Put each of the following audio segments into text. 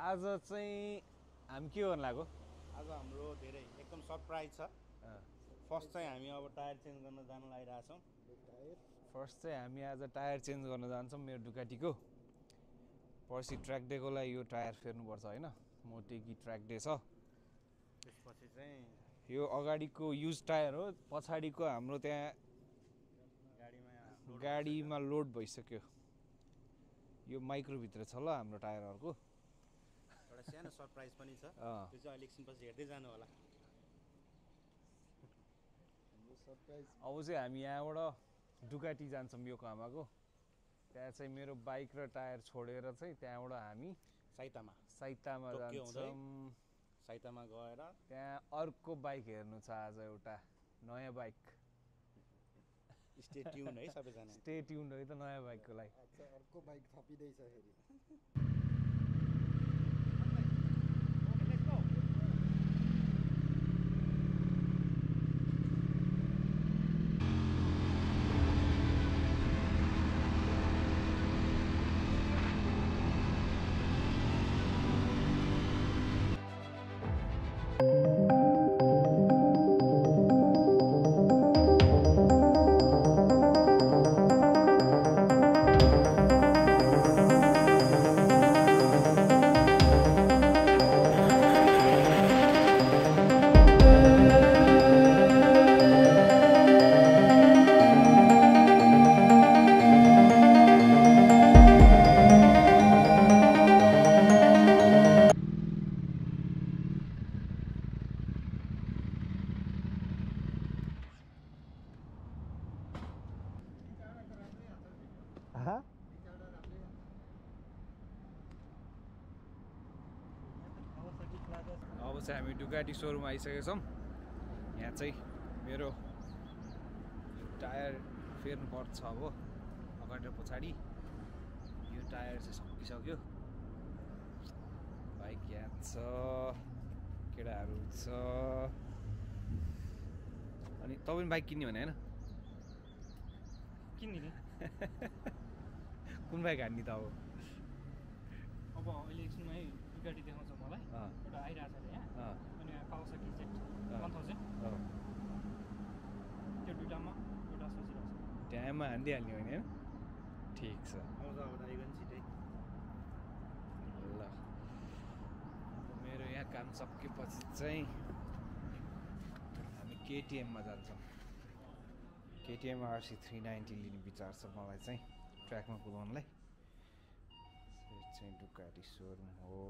आज चाहिँ हामी के गर्न लाग्यो? आज हाम्रो धेरै एकदम सरप्राइज छ। फर्स्ट चाहिँ हामी अब टायर चेन्ज गर्न जान लागिरहेछौँ। फर्स्ट चाहिँ हामी आज टायर चेन्ज गर्न जान्छौँ मेरो डुकाटीको। पर्सि ट्र्याक डेको लागि यो टायर फेर्नुपर्छ होइन, मोटेकी ट्र्याक डे छ। त्यसपछि चाहिँ यो अगाडिको युज टायर हो, पछाडिको हाम्रो त्यहाँ गाडीमा लोड भइसक्यो। यो माइक्रोभित्र छ ल हाम्रो टायरहरूको। एउटा सानो सरप्राइज पनि छ, त्यो चाहिँ अहिले एकछिनपछि हेर्दै जानु होला। अब चाहिँ हामी यहाँबाट डुकाटी जान्छौँ योकोहामाको। त्यहाँ चाहिँ मेरो बाइक र टायर छोडेर चाहिँ त्यहाँबाट हामी साइतामा जान्छौँ। साइतामा गएर त्यहाँ अर्को बाइक हेर्नु छ आज, एउटा नयाँ बाइक। स्टे ट्युन है सबैजना, स्टे ट्युन है त नयाँ बाइकको लागि। अर्को बाइक थपिँदैछ फेरि। अब चाहिँ हामी डुकाटी सोरुम आइसकेका छौँ। यहाँ चाहिँ मेरो टायर फेर्नुपर्छ अब, अगाडि र पछाडि। यो टायर चाहिँ सकिसक्यो। बाइक यहाँ छ, केटाहरू छ। अनि तपाईँ पनि बाइक किन्ने भने होइन? किन्ने नि। कुन बाइक हान्ने त अब? अब अहिले एकछिनमै डुकाटी देखाउँछ मलाई। एउटा आइरहेछ अरे यहाँ, अनि कावासाकी Z1000। त्यो दुइटामा एउटा सोचिरहेको छ। टाइममा हानिदिइहाल्ने होइन? ठिक छ आउँछ अब आइगयो नि छिटै। ल मेरो यहाँ काम सकेपछि चाहिँ हामी केटिएममा जान्छौँ। केटिएम RC 390 लिने विचार छ मलाई चाहिँ ट्र्याकमा कुदाउनलाई। यो चाहिँ डुकाटी सोरुम हो।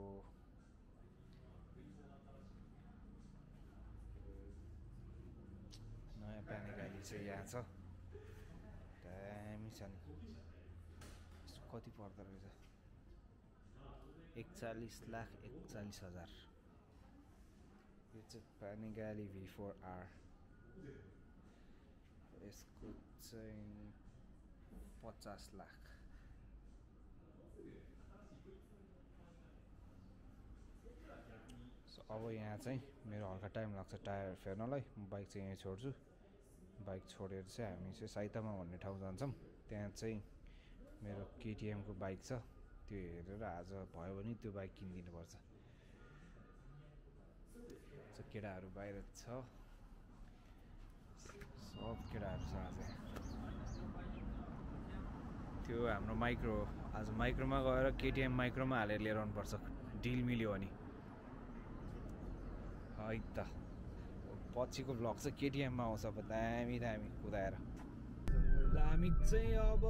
नयाँ पानी गाडी चाहिँ यहाँ छ, दामी छ नि। कति पर्दो रहेछ? 41,41,40,000। यो चाहिँ पानी गाडी V4R। यसको चाहिँ 50 लाख। अब यहाँ चाहिँ मेरो हल्का टाइम लाग्छ टायर फेर्नलाई। म बाइक चाहिँ यहीँ छोड्छु। बाइक छोडेर चाहिँ हामी चाहिँ साइतामा भन्ने ठाउँ जान्छौँ। त्यहाँ चाहिँ मेरो केटिएमको बाइक छ, त्यो हेरेर आज भयो भने त्यो बाइक किनिदिनुपर्छ। केटाहरू बाहिर छ, सब केटाहरू छ आज। त्यो हाम्रो माइक्रो, आज माइक्रोमा गएर केटिएम माइक्रोमा हालेर लिएर आउनुपर्छ, डिल मिल्यो भने है त। पछिको ब्लग चाहिँ केटिएममा आउँछ, अब दामी दामी कुदाएर। ल हामी चाहिँ अब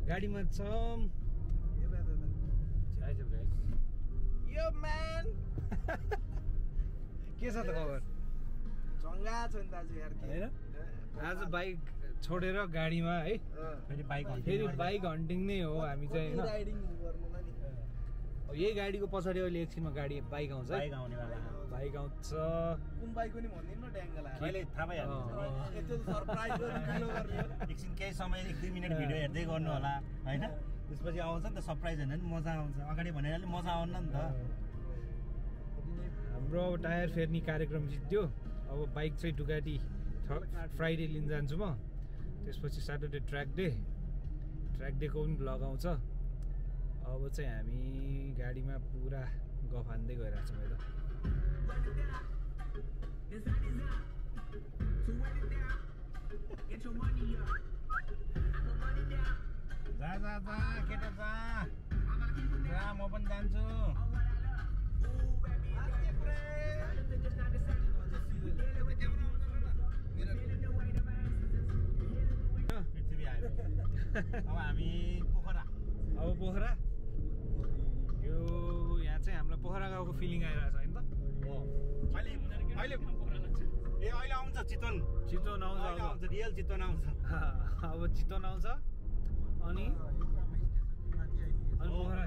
गाडीमा छौँ। यो म्यान के छ त खबर? चङ्गा छ नि दाजु यार। हैन आज बाइक छोडेर गाडीमा है, फेरि बाइक हन्टिङ नै हो हामी चाहिँ हैन। यही गाडीको पछाडि अहिले एकछिनमा गाडी बाइक आउँछ। बाइक आउँछ। कुन बाइक पनि भन्दिनु न ड्याङ्गला। अहिले थाहा भइहाल्छ नि। यस्तो सरप्राइज गर्नु। एकछिन केही समय 1-2 मिनट भिडियो हेर्दै गर्नु होला हैन। त्यसपछि आउँछ नि त सरप्राइज होइन नि, मजा आउँछ। अगाडि भनेर मजा आउन्न नि त। हाम्रो अब टायर फेर्ने कार्यक्रम जित्यो। अब बाइक चाहिँ डुकाटी फ्राइडे लिन जान्छु म। त्यसपछि सैटरडे ट्र्याक डेको पनि भ्लग आउँछ। अब चाहिँ हामी गाडीमा पुरा गफ हान्दै गइरहेको छौँ है त जा जा जा केटा जा जा म पनि जान्छु पृथ्वी आयो अब हामी पोखरा यो यहाँ चाहिँ हामीलाई पोखरा गएको फिलिङ आइरहेको छ होइन त अहिले आउँछ चितवन आउँछ रियल चितवन आउँछ अब चितवन आउँछ अनि पोखरा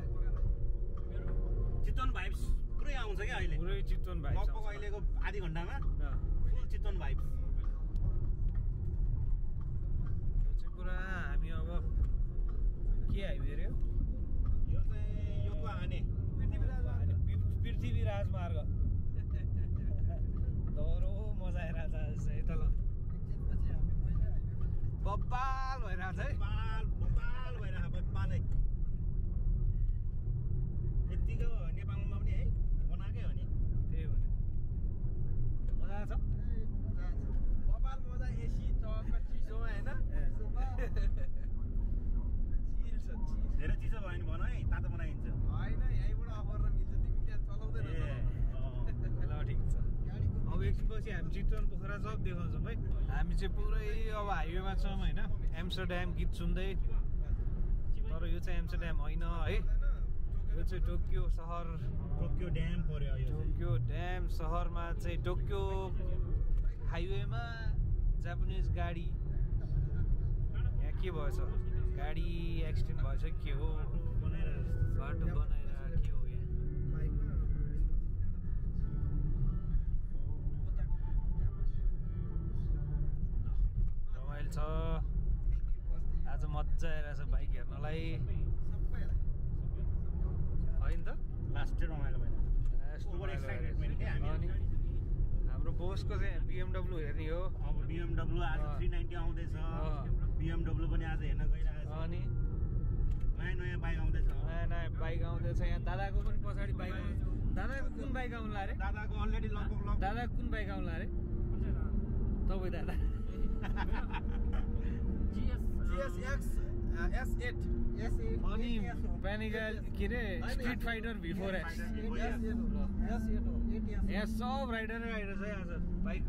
चितवन भाइब्स पुरै आउँछ क्या अहिले पुरै चितवन भाइब्स लगभग अहिलेको आधी घन्टामा फुल चितवन भाइब्स चाहिँ पुरा हामी अब के हाइवे रे यो चाहिँ यो को हाने पृथ्वी राजमार्ग दह्रो मजा आइरहेछ है त ल बब्बाल भइरहेछ है बब्बाल भइरहेछ बब्बालै यतिको नेपालमा पनि है बनाएकै हो नि त्यही हो नि मजा छ बबाल मजा एसी चक चिसोमा होइन चिल छ चिल धेरै चिसो भयो नि भन है तातो बनाइन्छ होइन यहीँबाट अफर मिल्छ तिमी त्यहाँ चलाउँदैन ल ठिक छ अब एकछिनपछि हामी चितवन पोखरा सब देखाउँछौँ है हामी चाहिँ पुरै अब हाइवेमा छौँ होइन एम्स्टरड्याम गीत सुन्दै तर यो चाहिँ एम्स्टरड्याम होइन है यो चाहिँ टोकियो सहर टोकियो ड्याम पर्यो यो टोकियो ड्याम सहरमा चाहिँ टोकियो हाइवेमा जापानिज गाडी यहाँ के भएछ गाडी एक्सिडेन्ट भएछ के हो बाटो बनाएर के हो यहाँ रमाइलो छ आज मजा आइरहेछ बाइक हेर्नलाई होइन त लास्टै रमाइलो भयो अनि हाम्रो बोसको चाहिँ BMW हेर्ने हो अब BMW आज 390 आउँदैछ BMW पनि आज हेर्न गइरहेछ अनि नयाँ बाइक आउँदैछ नयाँ बाइक आउँदैछ यहाँ दादाको पनि पछाडि बाइक आउँछ दादाको कुन बाइक आउला अरे दादाको अलरेडी लगभग दादा कुन बाइक आउला अरे तपाईँ दादा GSX S8 अनि प्यानिकल के अरे स्ट्रिट फाइटर V4X यहाँ सब राइडर छ आज बाइक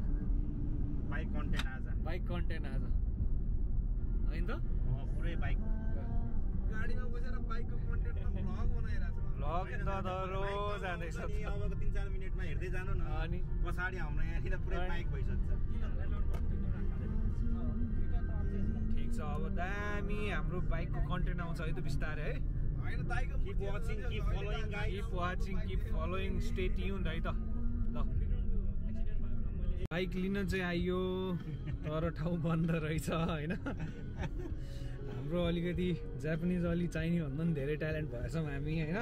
कन्टेन्ट आज होइन त पुरै बाइक गाडीमा बसेर बाइकको कन्टेन्टमा भ्लग बनाइरहेको छ भ्लग त दह्रो जाँदैछ अब 3-4 मिनेटमा हेर्दै जानु न अनि पछाडि हाम्रो यहाँनिर पुरै बाइक भइसक्छ ठिक छ अब दामी हाम्रो बाइकको कन्टेन्ट आउँछ है त बिस्तारै है होइन दाइको Keep watching, keep following, guys. Keep watching, keep following, stay tuned है त ल बाइक लिन चाहिँ आइयो तर ठाउँ बन्द रहेछ होइन हाम्रो अलिकति जापानिज अलि चाहिने भन्दा पनि धेरै ट्यालेन्ट भएछौँ हामी होइन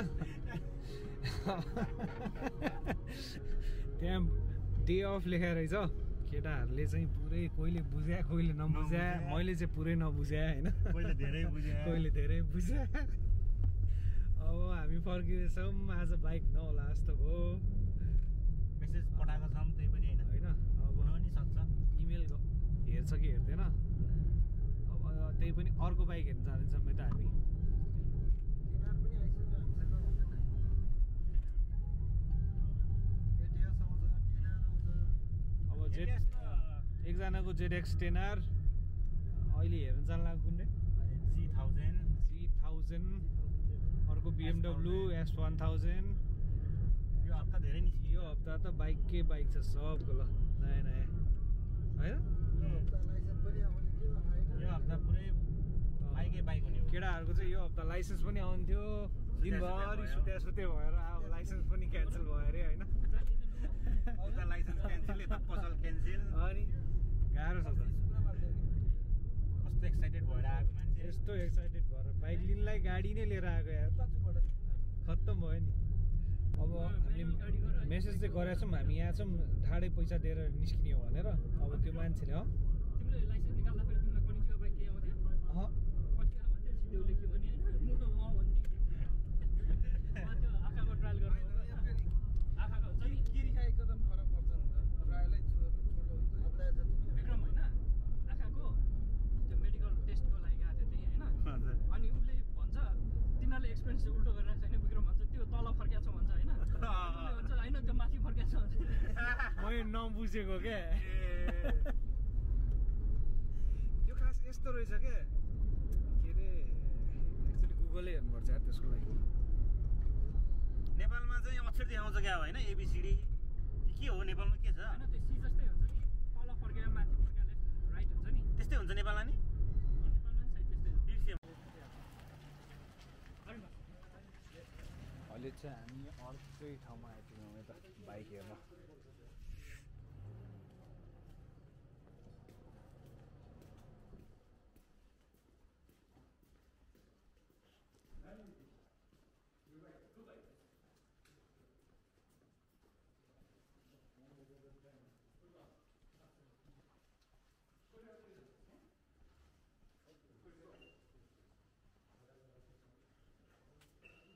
त्यहाँ डे अफ लेखा रहेछ केटाहरूले चाहिँ पुरै कोहीले बुझ्या कोहीले नबुझ्या मैले चाहिँ पुरै नबुझ्या होइन कोहीले धेरै बुझ्या अब हामी फर्किँदैछौँ आज बाइक नहोला जस्तो भयो मेसेज पठाएको छौँ त्यही पनि होइन अब हुन नि सक्छ इमेल हेर्छ कि हेर्दैन अब त्यही पनि अर्को बाइक हेर्न जाँदैछौँ है त हामी अब एकजनाको ZX 10R अहिले हेर्न जान लाग्यो कुन रे G1000 अर्को BMW S1000 यो हप्ता धेरै नि यो हप्ता त बाइककै बाइक छ सबको ल नयाँ नयाँ होइन यो हप्ता पुरै बाइकै बाइक हुने हो केटाहरूको चाहिँ यो हप्ता लाइसेन्स पनि आउँथ्यो दिनभरि सुते भएर अब लाइसेन्स पनि क्यान्सल भयो अरे होइन उता लाइसेन्स क्यान्सल यता पसल क्यान्सल अनि गाह्रो छ त कस्तो एक्साइटेड भएर आएको मान्छे यस्तो एक्साइटेड भएर बाइक लिनलाई गाडी नै लिएर आएको यार खत्तम भयो नि अब हामीले मेसेज चाहिँ गरेका छौँ हामी यहाँ छौँ ढाडै पैसा दिएर निस्किने हो भनेर अब त्यो मान्छेले तिमीले लाइसेन्स निकाल्दाखेरि तिमीलाई कनिचिवा बाइक के आउँथ्यो? कति भन्दै सिधौले के भने नबुझेको क्या त्यो खास यस्तो रहेछ क्या के अरे एक्चुअली गुगलै हेर्नुपर्छ यार त्यसको लागि नेपालमा चाहिँ अक्षर देखाउँछ क्या होइन एबिसिडी के हो नेपालमा के छ होइन त्यो सी जस्तै हुन्छ नि तल फर्केर माथि फर्केर लेफ्ट राइट हुन्छ नि त्यस्तै हुन्छ नेपालमा नि नेपालमा नि सायद त्यस्तै हुन्छ अहिले चाहिँ हामी अर्कै ठाउँमा आइपुग्यौँ यता बाइक हेर्न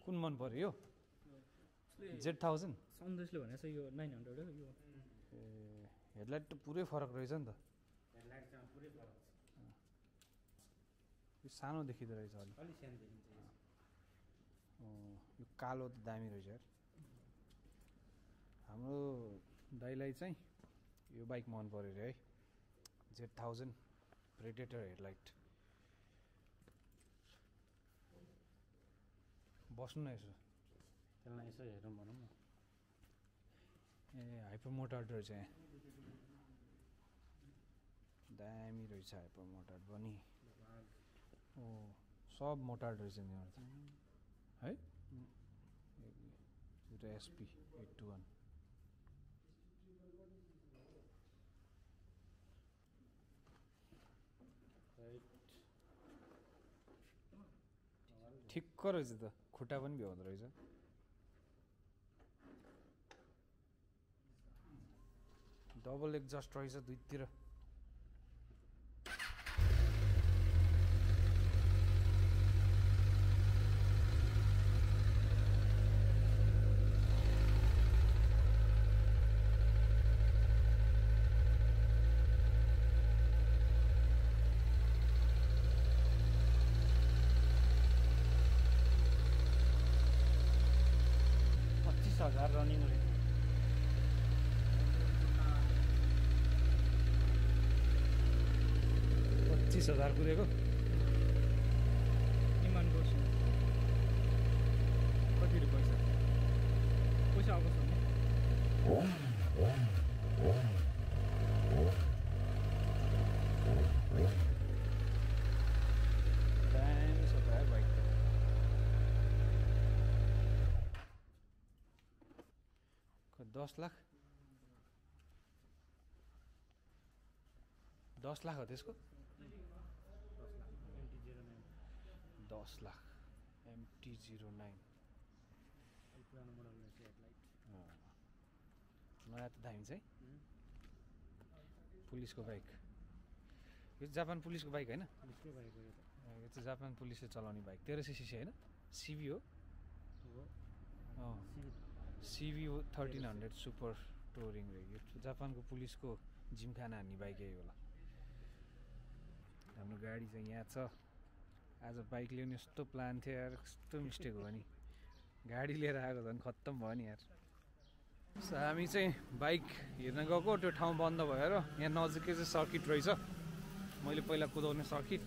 कुन मन पर्यो यो Z1000 सन्देशले भनेको छ यो 900 हो यो ए हेडलाइट त पुरै फरक रहेछ नि त हेडलाइट चाहिँ पुरै फरक छ यो सानो देखिँदो रहेछ अलि अलि सानो देखिन्छ यो कालो त दामी रहेछ यार हाम्रो दाइलाई चाहिँ यो बाइक मन पर्यो अरे है Z1000 प्रेडेटर हेडलाइट बस्नु न यसो त्यसलाई यसो हेरौँ भनौँ न ए हाइपर मोटार्ड रहेछ यहाँ दामी रहेछ हाइपर मोटार्ड पनि ओ सब मोटार्ड रहेछ नि है एउटा SP 821 ठिक्क रहेछ त खुट्टा पनि भ्याउँदो रहेछ डबल एक्जस्ट रहेछ दुईतिर रनिङ रहेछ 25,000 पुगेको डिमान्ड गर्छु कति पैसा पैसा आएको छ दामी छ त यार बाइक त 10 लाख 10 लाख हो त्यसको 10 लाख MT-09 पुरानो मोडल रहेछ हेडलाइट नयाँ त दामी छ है पुलिसको बाइक यो जापान पुलिसको बाइक होइन पुलिसकै भएको यो त यो चाहिँ जापान पुलिसले चलाउने बाइक 1300cc होइन CV हो CV 1300 सुपर टोरिङ रे यो जापानको पुलिसको जिमखाना हान्ने बाइक यही होला हाम्रो गाडी चाहिँ यहाँ छ आज बाइक ल्याउने यस्तो प्लान थियो यार कस्तो मिस्टेक हो नि गाडी लिएर आएको झन् खत्तम भयो नि यार सो हामी चाहिँ बाइक हेर्न गएको त्यो ठाउँ बन्द भएर यहाँ नजिकै चाहिँ सर्किट रहेछ मैले पहिला कुदाउने सर्किट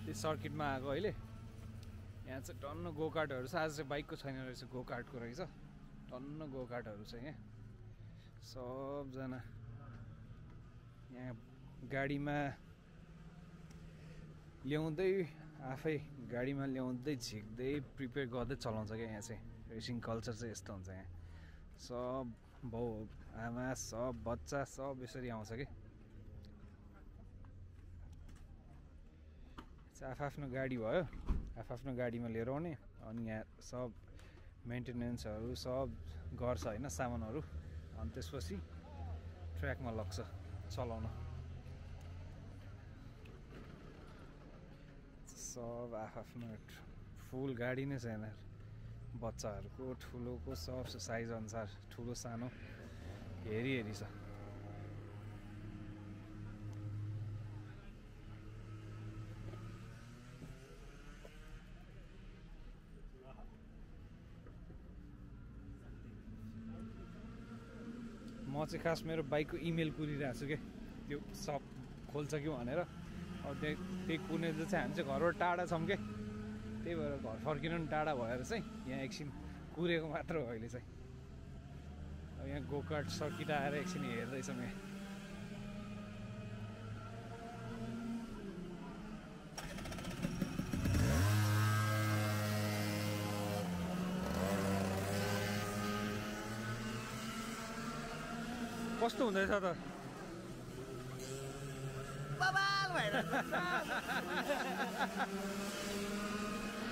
त्यो सर्किटमा आएको अहिले यहाँ चाहिँ टन्न गो कार्टहरू छ आज चाहिँ बाइकको छैन रहेछ गो कार्टको रहेछ टन्न गो कार्टहरू छ यहाँ सबजना यहाँ गाडीमा ल्याउँदै आफै गाडीमा ल्याउँदै झिक्दै प्रिपेयर गर्दै चलाउँछ क्या यहाँ चाहिँ रेसिङ कल्चर चाहिँ यस्तो हुन्छ यहाँ सब बाउ आमा सब बच्चा सब यसरी आउँछ कि आफ्नो गाडी भयो आफ्नो गाडीमा लिएर आउने अनि यहाँ सब मेन्टेनेन्सहरू सब गर्छ होइन सामानहरू अनि त्यसपछि ट्र्याकमा लग्छ चलाउन सब आफ्नो फुल गाडी नै छ यहाँ बच्चाहरूको ठुलोको सब साइज अनुसार ठुलो सानो हेरी हेरी छ म म चाहिँ खास मेरो बाइकको इमेल कुरिरहेको छु कि त्यो सप खोल्छ कि भनेर। अब त्यही कुर्ने चाहिँ हामी चाहिँ घरबाट टाढा छौँ कि, त्यही भएर घर फर्किनु पनि टाढा भएर चाहिँ यहाँ एकछिन कुरेको मात्र हो अहिले चाहिँ। अब यहाँ गोकार्ट सर्किट आएर एकछिन हेर्दैछौँ यहाँ। कस्तो हुँदैछ त? बवाल भइरहेछ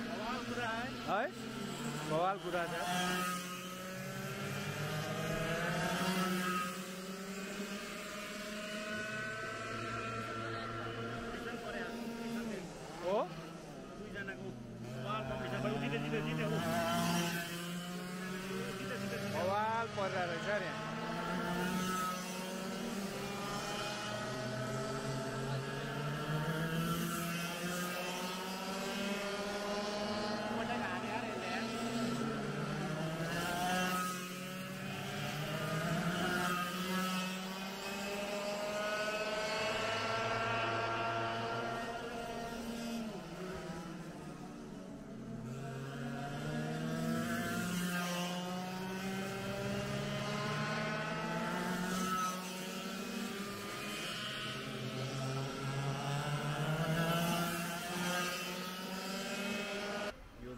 बवाल कुरा है, बवाल कुरा छ। हो दुईजनाको बवाल कम्पिटिसन जित्यो बवाल परिरहेको रहेछ अरे यहाँ।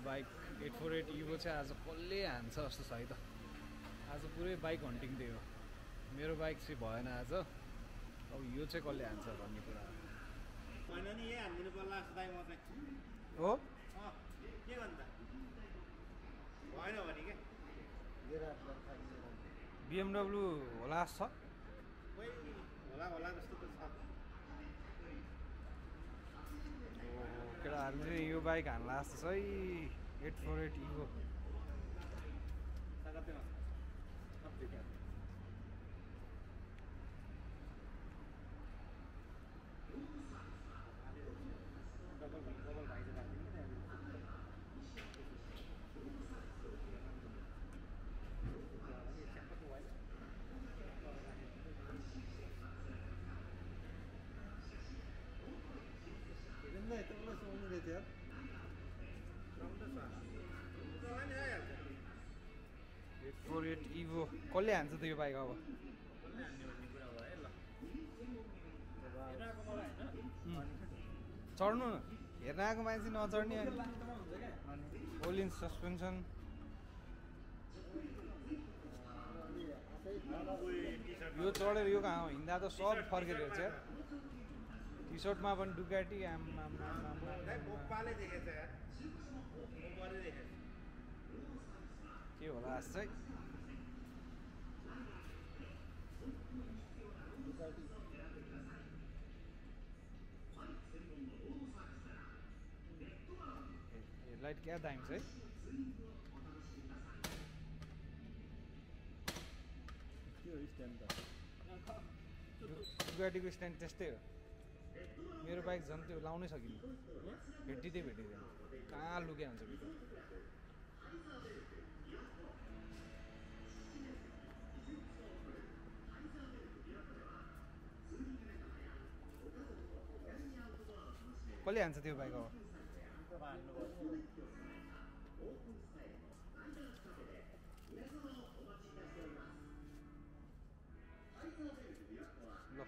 बाइक 848 इभो चाहिँ आज कसले हान्छ जस्तो छ है त। आज पुरै बाइक हन्टिङ डे हो। मेरो बाइक चाहिँ भएन आज। अब यो चाहिँ कसले हान्छ भन्ने कुरा होइन नि, यही हानिदिनु पर्ला जस्तो दाइ म चाहिँ हो। के भन्दा भएन भने के BMW होला छ, खोइ होला जस्तो त छ। केटाहरूले चाहिँ यो बाइक हान्ला जस्तो छ है 848 इभो। यार 848 इभो कसले हान्छ त यो बाइक? अब चढ्नु न, हेर्न आएको मान्छे नचढ्ने। ओलिन सस्पेन्सन यो चढेर यो कहाँ हो हिँड्दा त सब फर्केर हेर्छ यार। टी सर्टमा पनि डुकाटी के होला आज चाहिँ? हेडलाइट क्या दामी छ है। डुकाटीको स्ट्यान्ड त्यस्तै हो। मेरो बाइक झन् त्यो लाउनै सकिनु, भेटिँदैन कहाँ लुक्या हुन्छ भित्र। कसले हान्छ त्यो बाइक? अब ल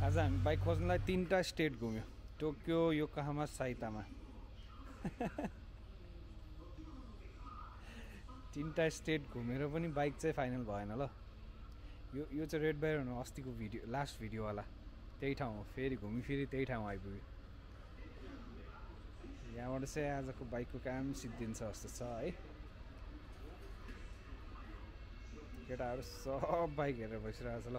आज हामी बाइक खोज्नलाई 3टा स्टेट घुम्यो, टोकियो, योकोहामा, साइतामा। 3टा स्टेट घुमेर पनि बाइक चाहिँ फाइनल भएन ल। यो चाहिँ रेड ब्यारोन हो, अस्तिको भिडियो लास्ट भिडियोवाला त्यही ठाउँ हो। फेरि घुमिफिरी त्यही ठाउँ आइपुग्यो। यहाँबाट चाहिँ आजको बाइकको काम सिद्धिन्छ जस्तो छ है। केटाहरू सब बाइक हेरेर बसिरहेको छ ल।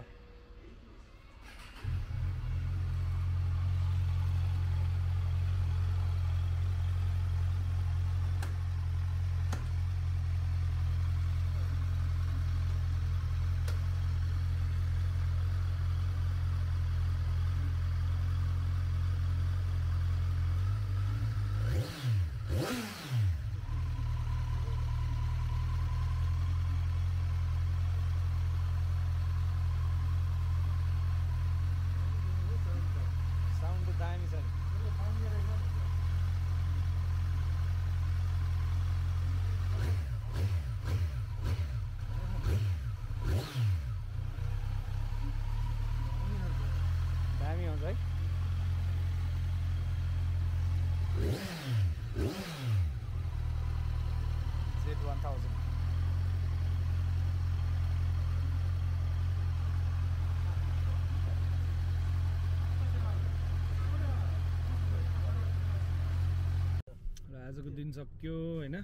आजको दिन सक्यो होइन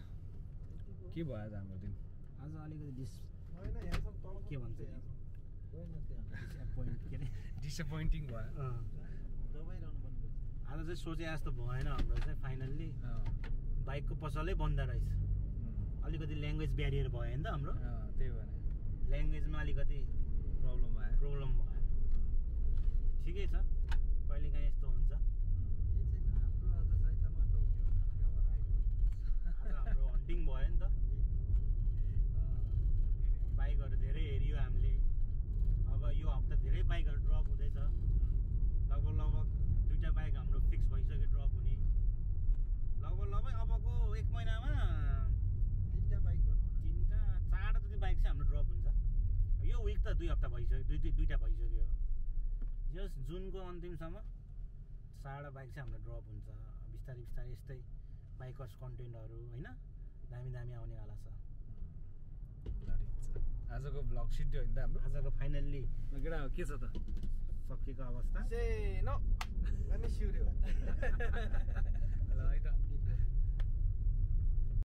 के भयो आज हाम्रो दिन आज अलिकति होइन यहाँसम्म तल के भन्छ डिसपोइन्टिङ भयो आज चाहिँ सोचे जस्तो भएन हाम्रो चाहिँ फाइनल्ली बाइकको पसलै बन्द रहेछ अलिकति ल्याङ्ग्वेज ब्यारियर भयो नि त हाम्रो त्यही भएर ल्याङ्ग्वेजमा अलिकति प्रब्लम भयो भयो ठिकै छ कहिलेकाहीँ यस्तो हुन्छ आज हाम्रो हन्टिङ भयो नि त बाइकहरू धेरै हेरियो हामीले अब यो हप्ता धेरै बाइकहरू ड्रप हुँदैछ लगभग 2टा बाइक हाम्रो फिक्स भइसक्यो ड्रप हुने लगभग अबको 1 महिनामा 4टा जति बाइक चाहिँ हाम्रो ड्रप हुन्छ यो विक त 2 हप्ता भइसक्यो 2टा भइसक्यो जस जुनको अन्तिमसम्म 4टा बाइक चाहिँ हाम्रो ड्रप हुन्छ बिस्तारै बिस्तारै यस्तै बाइकर्स कन्टेन्टहरू होइन दामी आउनेवाला छ आजको भ्लग सिद्धियो होइन त हाम्रो आजको फाइनल्ली केटा के छ त सकिएको अवस्था से न अनि सिउर्यो